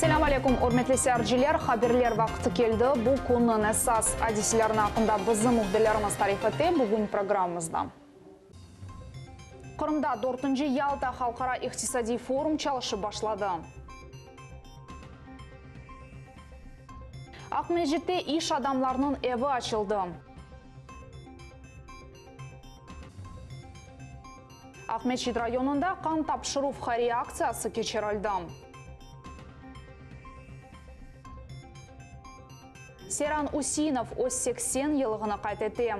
Selâm aleyküm, ürmetli seyirciler! Haberler vaqtı keldi. Bu künniñ esas adiselerini aqqında bizim mühbirlerimiz tarif ete bugün programmamızda. Qırımda dörtünci Yalta halqara iqtisadiy forum çalışıp başladı. Aqmescitte iş adamlarınıñ evi açıldı. Aqmescit rayonında qan tapşıruv hayriye aktsiyası keçirildi. Seyran Useinov öz 80 yıllığını qayd ete.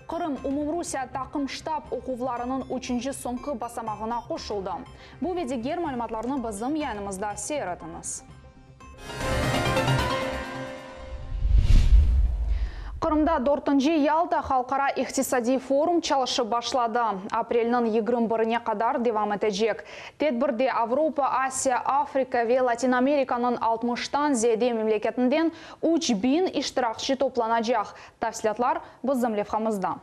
Qırım Umumrusiye taqım ştab oquvlarınıñ üçünci soñki basamağına qoşuldı. Bu ve diger malümatlarnı bizim yayınımızda seyir etiñiz. Qırımda dörtünci Yalta halqara iqtisadiy forum çalışıp başladı. Aprelniñ 21-ne qadar devam etecek. Tedbirde Avropa, Asiya, Afrika ve Latin Amerikanıñ altmıştan ziyade memleketinden 3000 iştirakçi toplanacaq. Tafsilâtlar bizim levhamızda.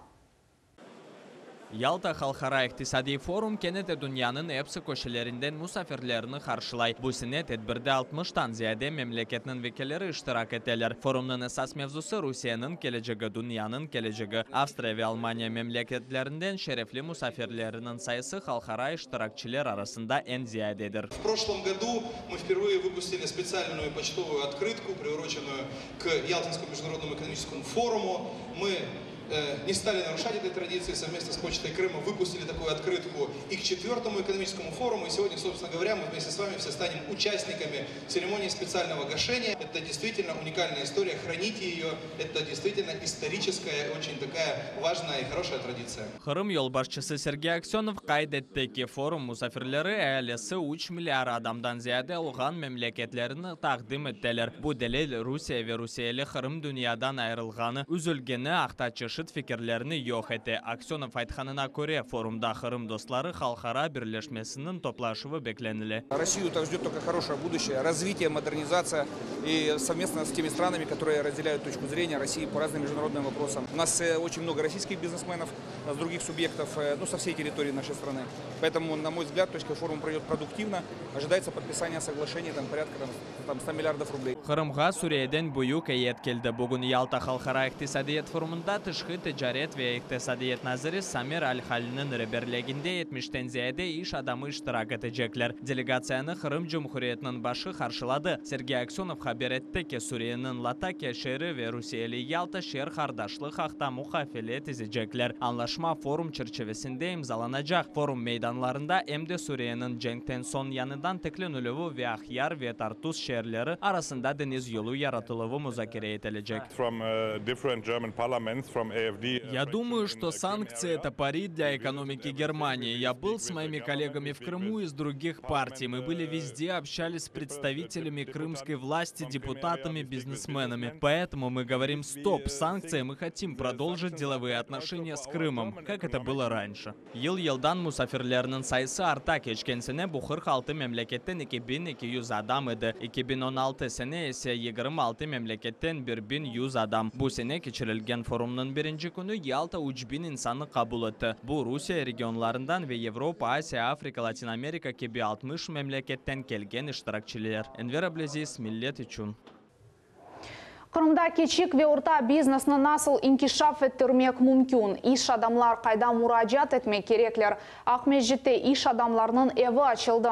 Yalta halqara iqtisadiy forum kene de dünyanıñ epsi köşelerinden musafirlerni qarşılay. Bu sene tedbirde altmıştan ziyade memleketniñ vekilleri iştirak eteler. Forumnıñ esas mevzusı, Rusiyeniñ kelecegi, dünyanıñ kelecegi. Avstriya ve Almaniya memleketlerinden şerefli musafirleriniñ sayısı halqara iştirakçiler arasında eñ ziyadedir. В прошлом году мы впервые выпустили специальную почтовую открытку, приуроченную к Ялтинскому международному экономическому форуму. Мы не стали нарушать этой традиции, совместно с Почтой Крыма выпустили такую открытку и к четвертому экономическому форуму. И сегодня, собственно говоря, мы вместе с вами все станем участниками церемонии специального гашения. Это действительно уникальная история, храните ее. Это действительно историческая, очень такая важная и хорошая традиция. Qırım yolbaşçısı Sergey Aksönov qayd etti ki, forum musafirleri ealisi üç milliard adamdan ziyade olğan memleketlerini taqdim eteler. Bu delil, Rusiye ve rusiyeli Qırım dünyadan ayırılğanı, üzülgeni aqta çeşit fikirlerni yoq ete. Aksönov aytqanına köre, forumda Qırım dostları halqara birleşmesiniñ toplaşuvı beklenile. Россию ждет только хорошее будущее, развитие, модернизация и совместно с теми странами, которые разделяют точку зрения России по разным международным вопросам. У нас очень много российских бизнесменов с других субъектов, ну, со всей территории нашей страны. Поэтому, на мой взгляд, точка форум пройдет продуктивно. Ожидается подписание соглашений там, порядка там, там, 100 миллиардов рублей. Qırımğa Suriyeden büyük eyyet keldi. Bugün Yalta halqara iqtisadiyat forumında tışqı ticaret ve iqtisadiyat naziri Samir Al-Haliniñ reberliginde yetmişten ziyade iş adamı iştirak etecekler. Delegatsiyanı Qırım Cumhuriyetiniñ başı qarşıladı. Sergey Aksönov haber etti ki, Suriyeniñ Latakiya şeeri ve rusiyeli Yalta şeer qardaşlıq aqta muqavele tizecekler. Añlaşma forum çerçivesinde imzalanacaq. Forum meydanlarında em de Suriyeniñ cenkten soñ yañıdan tiklenilüvi ve Aqyar ve Tartus şeerleri arasında deñiz yolu yaratıluvı muzakere etilecek. Я думаю, что санкции это пари для экономики Германии. Я был с моими коллегами в Крыму из других партий. Мы были везде, общались с представителями крымской власти, депутатами, бизнесменами. Поэтому мы говорим «стоп» санкции, мы хотим продолжить деловые отношения с Крымом, как это было раньше. Yıl-yıldan musafirlerniñ sayısı arta. Keçken sene bu 46 memleketten 2200 adam edi. 2016 sene ise 26 memleketten 1100 adam. Bu sene keçirilgen forumnıñ birinci künü Yalta 3000 insannı qabul etti. Bu Rusiye regionlarından ve Avropa, Asiya, Afrika, Latin Amerika kibi 60 memleketten kelgen iştirakçiler. Enver Ablâziz, Millet içün. Qırımda kiçik ve orta biznesni nasıl inkişaf ettirmek mümkün? İş adamlar qayda muracaat etmek kerekler? Aqmescitte iş adamlarınıñ evi açıldı.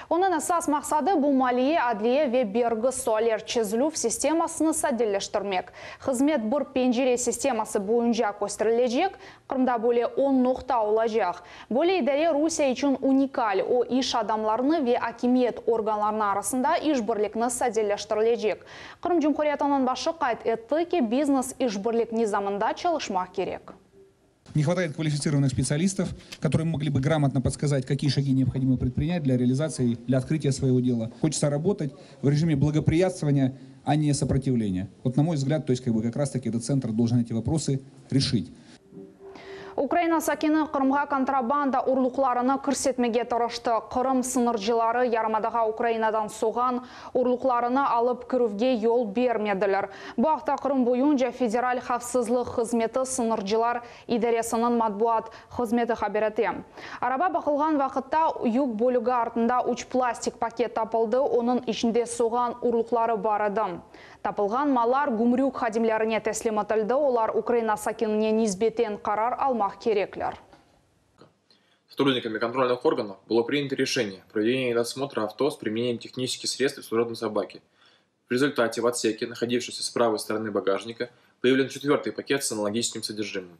Onıñ esas maqsadı bu maliye, adliye ve bergi sualler çezilüv sistemasını sadeleştirmek. Hızmet bir pencere sisteması boyunca kösterilecek, Qırımda böyle on noqta olacaq. Böyle idare Rusiye içün unikal, o, iş adamlarını ve akimiyet organlarını arasında işbirlikni sadeleştirilecek. Qırım Cumhuriyetiniñ başı qayd etti ki, biznes işbirlik nizamında çalışmaq kerek. Не хватает квалифицированных специалистов, которые могли бы грамотно подсказать, какие шаги необходимо предпринять для реализации, для открытия своего дела. Хочется работать в режиме благоприятствования, а не сопротивления. Вот на мой взгляд, то есть как бы как раз таки этот центр должен эти вопросы решить. Ukraina sakini Qırımğa kontrabanda urluqlarını kirsetmege tırıştı. Qırım sıñırcıları yarımadağa Ukrainadan soğan urluqlarını alıp kirüvge yol bermediler. Bu aqta Qırım boyunca Federal havfsızlıq hızmeti sıñırcılar idaresiniñ matbuat hızmeti haber ete. Araba baqılğan vaqıtta yük bölügi artında üç plastik paket tapıldı, onıñ içinde soğan urluqları bar edi. Tapılğan mallar gümrük hadimlerine teslim etildi, olar Ukraina sakinine nisbeten qarar almaq kerekler. Сотрудниками контрольных органов было принято решение о проведении досмотра авто с применением технических средств и служебной собаки. В результате в отсеке, находившемся с правой стороны багажника, выявлен четвертый пакет с аналогичным содержимым.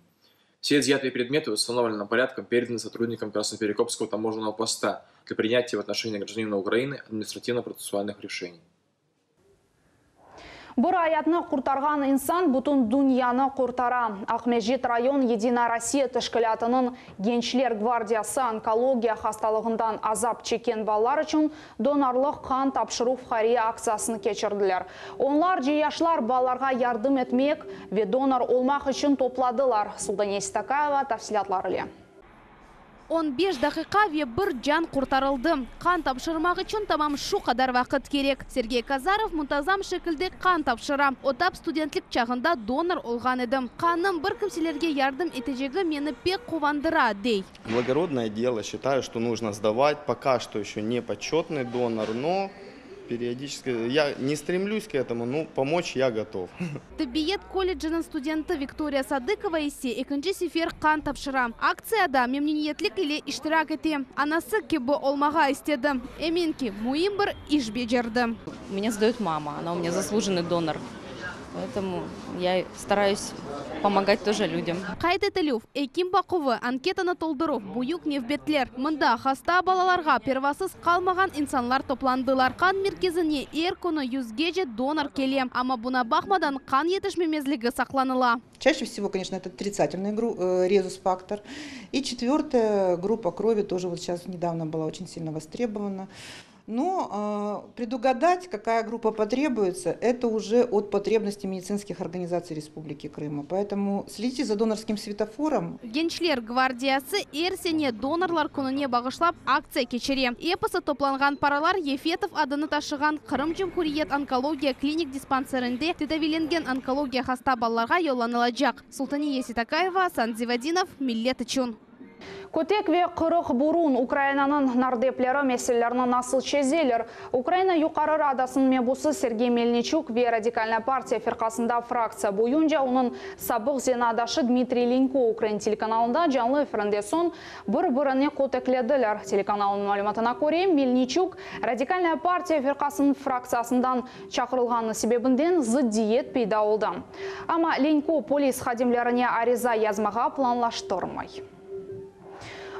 Все изъятые предметы установленным порядком переданы сотрудникам Красноперекопского таможенного поста для принятия в отношении гражданина Украины административно-процессуальных решений. Bir ayatnı qurtarğan insan bütün dünyanı qurtara. Aqmescit rayon Yedinaya Rossiya teşkilâtınıñ Gençler gvardiyası onkologiya hastalığından azap çekken balalar içün donorlıq qan tapşıruv hayriye aktsiyasını keçirdiler. Onlarca yaşlar balalarğa yardım etmek ve donor olmaq içün topladılar. Sultaniye Seytakayeva tafsilâtlar ile. 15 daqiqa ve bir can qurtarıldı. Qan tapşırmaq içün tamam şu qadar vaqıt kerek. Sergey Kazarov muntazam şekilde qan tapşıra. O tap studentlik çağında donor olğan edi. Qanım bir kimselerge yardım etecegi meni pek quvandıra, dey. Благородное дело, считаю, что нужно сдавать. Пока что еще не почетный донор, но периодически я не стремлюсь к этому, но помочь я готов. Tibbiyet kolleciniñ studenti Viktoriya Sadıkova ise ekinci sefer qan tapşıra. Aktsiyada memnüniyetlik ile iştirak ete. Anası kibi olmağa istedi. Emin ki, müim bir iş becerdi. Меня сдает мама, она у меня заслуженный донор. Поэтому я стараюсь помогать тоже людям. Qayd etilüv, ekim baquvı, anketanı tolduruv, büyük nevbetler. Mında hasta balalarğa pervasız qalmağan insanlar toplandılar. Qan merkezine er künü yüzgece donor kele. Amma buña baqmadan qan yetişmemezligi saqlanıla. Чаще всего, конечно, это отрицательный резус-фактор. И четвертая группа крови тоже вот сейчас недавно была очень сильно востребована. Но предугадать, какая группа потребуется, это уже от потребностей медицинских организаций Республики Крыма. Поэтому следите за донорским светофором. Gençler gvardiyası er sene donorlar kününe bağışlap aktsiya keçire. Episi toplanğan paralar Yefetov adını taşığan Qırım Cumhuriyet onkologiya klinik dispanserinde tedaviylengen onkologiya hasta balalarğa yollanılacaq. Sultaniye Seytakayeva, Asan Zivadinov, Millet içün. Kötek ve qırıq burun Ukrainanıñ nardepleri meselelerini nasıl çezeler? Ukraina Yuqarı Radasınıñ mebusı Sergey Melniçuk ve Radikalnaya partiya firqasında fraktsiya boyunca onıñ sabıq zenaatdaşı Dmitriy Linko ukrain telekanalında canlı efirinde soñ bir-birine köteklediler. Telekanalnıñ malümatına köre, Melniçuk Radikalnaya partiya firqasınıñ fraktsiyasından çağırılğanı sebebinden zıddiyet peyda oldı. Amma Linko polis hadimlerine ariza yazmağa planlaştırmay.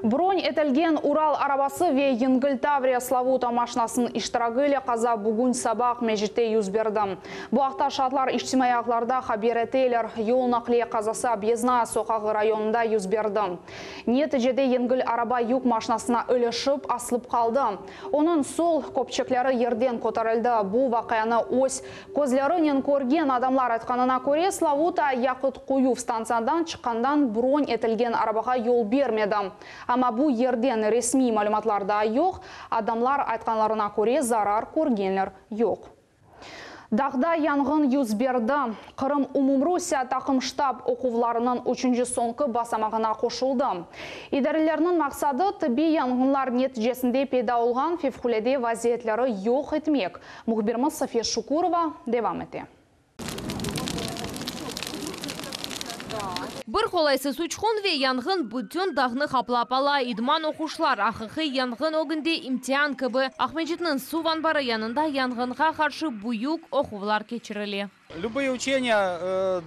Bron etilgen Ural arabası ve yengil Tavriya Slavuta maşinasınıñ iştiragi ile qaza bugün saba Aqmescitte yüz berdi. Bu aqta şaatlar içtimaiy ağlarda haber eteler. Yol naqliye qazası Obyezdnaya soqağı rayonında yüz berdi. Neticede yengil araba yük maşinasına ilişip, asılıp qaldı. Onıñ sol köpçekleri yerden köterildi. Bu vaqianı öz közlerinen körgen adamlar aytqanına köre, Slavuta yaqıt quyuv stantsiyadan çıqqandan bron etilgen arabağa yol bermedi. Amma bu yerden resmiy malümatlar daa yoq, adamlar aytqanlarına köre, zarar körgenler yoq. Dağda yanğın yüz berdi. Qırım Umumrusiye taqım ştab oquvlarınıñ üçünci soñki basamağına qoşuldı. İdarelerniñ maqsadı, tabiiy yanğınlar neticesinde peyda olğan fevqulâde vaziyetleri yoq etmek. Mühbirimiz Safiye Şukurova devam ete. Bir qolaysız uçqun ve yanğın bütün dağnı qaplap ala. İdman oquşlar aqiqiy yanğın ögünde imtian kibi. Aqmescitniñ suv anbarı yanında yanğınğa qarşı büyük oquvlar keçirile. Любые учения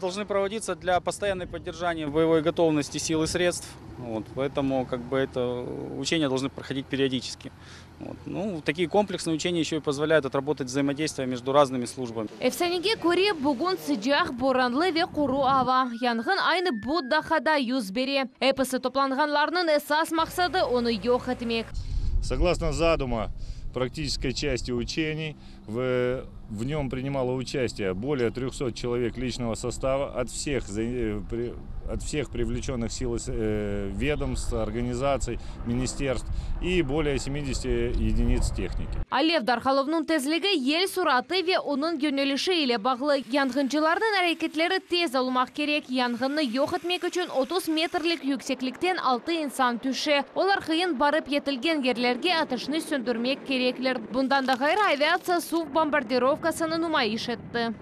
должны проводиться для постоянной поддержания боевой готовности сил и средств. Вот, поэтому как бы это учения должны проходить периодически. Вот. Ну, такие комплексные учения еще и позволяют отработать взаимодействие между разными службами. Efsanege köre bugün sıcaq, boranlı ve quru ava. Yanğın aynı bu daqqada yüz bere. Episi toplanğanlarnıñ esas maqsadı onı yoq etmek. Согласно задума практической части учений. В, в нем принимало участие более 300 человек личного состава от всех, от всех привлеченных сил э, ведомств, организаций, министерств и более 70 единиц техники. Alev darqaluvınıñ tezligi yel suratı ve onıñ yönelişi ile bağlı. Yanğıncılarnıñ areketleri tez olmaq kerek. Yanğınnı yoq etmek içün 30 metrlik yükseklikten altı insan tüşe. Olar qıyın barıp yetilgen yerlerge ateşni söndürmek kerekler. Bundan da ğayrı, aviatsiya suv bombardirovkasını numayış etti.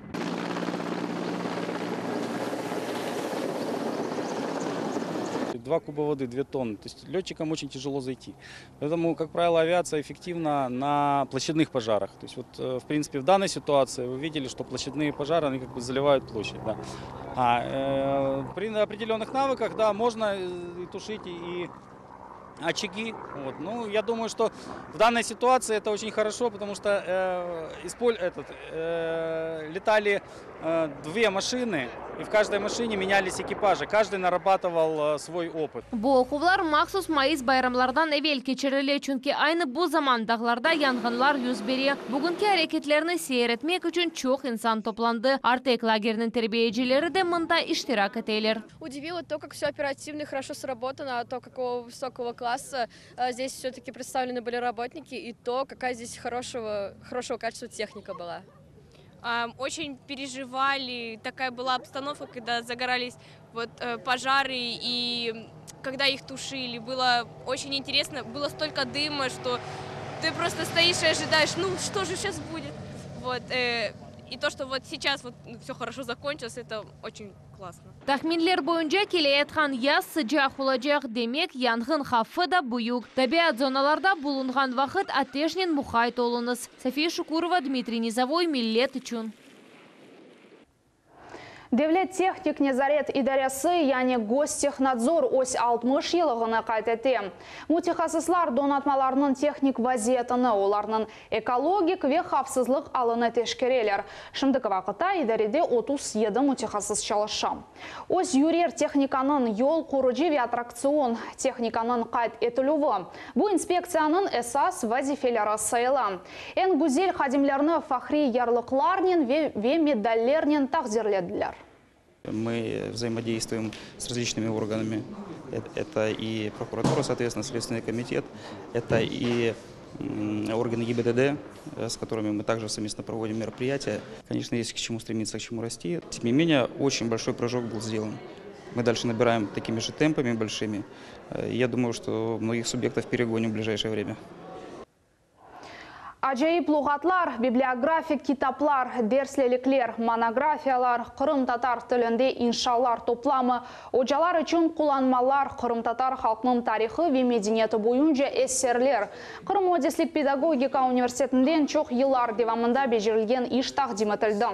Два куба воды, две тонны. То есть летчикам очень тяжело зайти. Поэтому, как правило, авиация эффективна на площадных пожарах. То есть вот, э, в принципе, в данной ситуации вы видели, что площадные пожары, они как бы заливают площадь. Да. А, э, при определенных навыках, да, можно э, и тушить и очаги. Вот. Ну, я думаю, что в данной ситуации это очень хорошо, потому что э, исполь, этот, э, летали э, две машины, и в каждой машине менялись экипажи. Каждый нарабатывал э, свой опыт. Bu oquvlar mahsus mayıs bayramlardan evel keçirile, çünki aynı bu zaman dağlarda yanğınlar yüz bere. Bugünki areketlerni seyir etmek içün çoq insan toplandı. Artek lageriniñ terbiyecileri de mında iştirak eteler. Удивило то, как все оперативно и хорошо сработано, то, какого высокого класса э, здесь все-таки представлены были работники, и то, какая здесь хорошего, хорошего качества техника была. Очень переживали, такая была обстановка, когда загорались вот э, пожары и когда их тушили. Было очень интересно, было столько дыма, что ты просто стоишь и ожидаешь, ну что же сейчас будет. Вот, э, и то, что вот сейчас вот все хорошо закончилось, это очень классно. Tahminler boyunca keleyatqan yaz sıcaq olacaq, demek, yanğın havfı da büyük. Tabiat zonalarda bulunğan vaqıt ateşnen muqayt oluñız. Safiye Şukurova, Dmitriy Nizovoy, Millet içün. Devlet tehnik nezaret idaresi, yani Gostehnadzor öz 60 yıllığını qayd ete. Mütehassıslar donatmalarnıñ tehnik vaziyetini, olarnıñ ekologik ve havfsızlıq alını teşkereler. Şimdiki vaqıtta idarede 37 mütehassıs çalışa. Öz yürer tehnikanıñ, yol qurucı ve attraktsion tehnikanıñ qayd etilüvi, bu inspektsiyanıñ esas vazifeleri sayıla. Eñ güzel hadimlerni fahriy yarlıqlarnen ve medallernen taqdirlediler. Мы взаимодействуем с различными органами. Это и прокуратура, соответственно, Следственный комитет, это и органы ГИБДД, э, с которыми мы также совместно проводим мероприятия. Конечно, есть к чему стремиться, к чему расти. Тем не менее, очень большой прыжок был сделан. Мы дальше набираем такими же темпами большими. Э, я думаю, что многих субъектов перегоним в ближайшее время. Acayip luğatlar, bibliografik kitaplar, derslikler, monografiyalar, qırımtatar tilinde inşalar toplamı, ocalar içün qullanmalar, qırımtatar halqınıñ tarihı ve medeniyeti boyunca eserler. Qırım müendislik pedagogika universitetinden çoq yıllar devamında becerilgen iş taqdim etildi.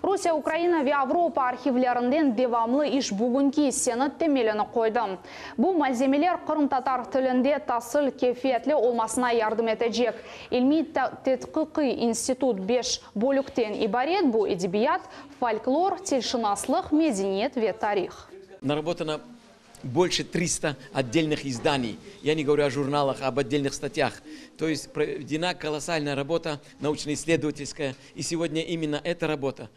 Rusiye, Ukraina ve Avropa arhivlerinden devamlı iş bugünki senet temelini qoydı. Bu malzemeler qırımtatar tilinde tasil keyfiyetli olmasına yardım etecek. İlmiy tedqiqiy institut beş bölükten ibaret, bu edebiyat, folklor, tilşınaslıq, medeniyet ve tarih. Наработано больше 300 отдельных изданий. Я не говорю о журналах, а об отдельных статьях. То есть проведена колоссальная работа научно-исследовательская. И сегодня именно эта работа,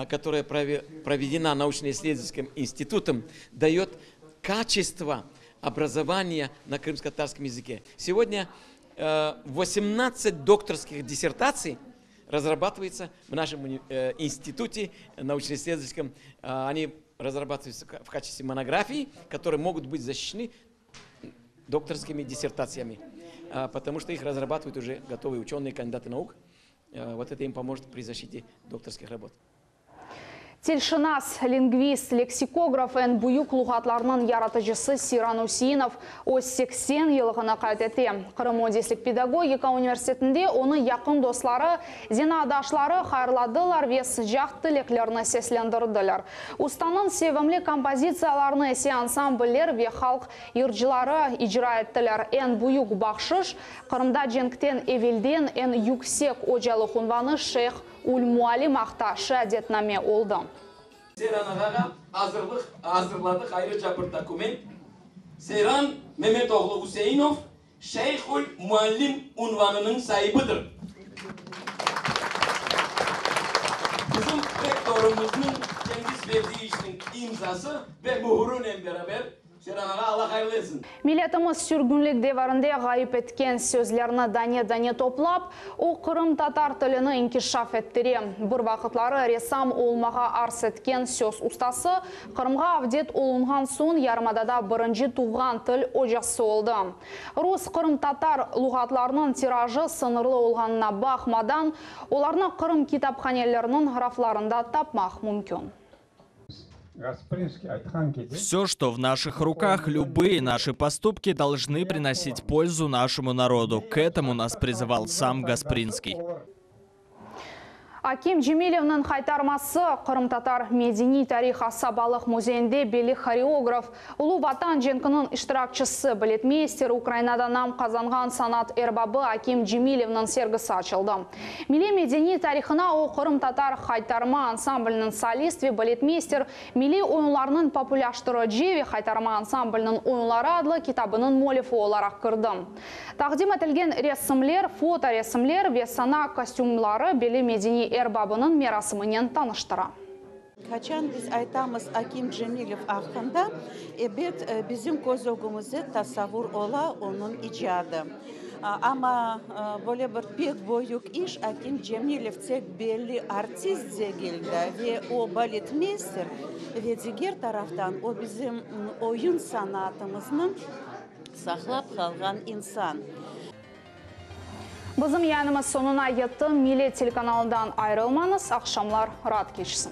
которая проведена научно-исследовательским институтом, дает качество образования на крымско-татарском языке. Сегодня 18 э, докторских диссертаций разрабатывается в нашем э, институте научно-исследовательском. Э, они разрабатываются в качестве монографий, которые могут быть защищены докторскими диссертациями, потому что их разрабатывают уже готовые ученые, кандидаты наук. Вот это им поможет при защите докторских работ. Tilşınas, lingvist, leksikograf eñ büyük luğatlarnıñ yaratıcısı Seyran Useinov öz 80 yıllığını qayd ete. Qırım müendislik pedagogika universitetinde onı yaqın dostları, zenaatdaşları hayırladılar ve sıcaq tileklerini seslendirdiler. Ustanıñ sevimli kompozitsiyalarını ise ansambller ve halq yırcıları icra ettiler. Eñ büyük bahşış, Qırımda cenkten evelden eñ yüksek ocalıq unvanı Şeyh ül-Muallim aqta şeadetname oldı. Seyran ağağa azırlıq azırladıq ayrıca bir dokument, Seyran Memet oğlu Useinov Şeyh ül-Muallim unvanınıñ saibidir. Doktorımıznıñ Cengiz Fevziyeviçniñ imzası ve mühürünen beraber Seyran ağa, Alla hayırlı etsin. Milletimiz sürgünlik devirinde ğayıp etken sözlerni dane-dane toplap, o qırımtatar tilini inkişaf ettire. Bir vaqıtları ressam olmağa arz etken söz ustası Qırımğa avdet olunğan soñ yarımadada birinci tuvğan til ocası oldı. Rus-qırımtatar luğatlarınıñ tirajı sıñırlı olğanına baqmadan, olarnı Qırım kitaphaneleriniñ raflarında tapmaq mümkün. Все, что в наших руках, любые наши поступки должны приносить пользу нашему народу. К этому нас призывал сам Гаспринский. Akim Cemilevniñ haytarması Qırımtatar medeniy-tarih asabalıq müzeyinde belli horeograf, Ulu Vatan cenkiniñ iştirakçisi, baletmeyster, Ukrainada nam qazanğan sanat erbabı Akim Cemilevniñ sergisi açıldı. Milliy medeniy tarihına o, qırımtatar haytarma ansambliniñ solist ve baletmeyster, milliy oyunlarnıñ populâştırıcı ve Haytarma ansambliniñ oyunları adlı kitabınıñ müellifi olaraq kirdi. Taqdim etilgen resimler, fotoresimler ve sana kostümları belli medeniy erbabınıñ merasımınen tanıştıra. Qaçan biz aytamız Akim Cemilev aqqında, ebet, bizim köz ögümizde tasavvur ola onıñ icadı. Amma böyle bir pek büyük iş, Akim Cemilev tek belli artist degil de, ve o baletmeyster, ve diger taraftan o bizim oyun sanatımıznı saqlap qalğan insan. Bizim yayınımız soñuna yetti. Millet telekanalından ayırılmañız, aqşamlar raat keçsin.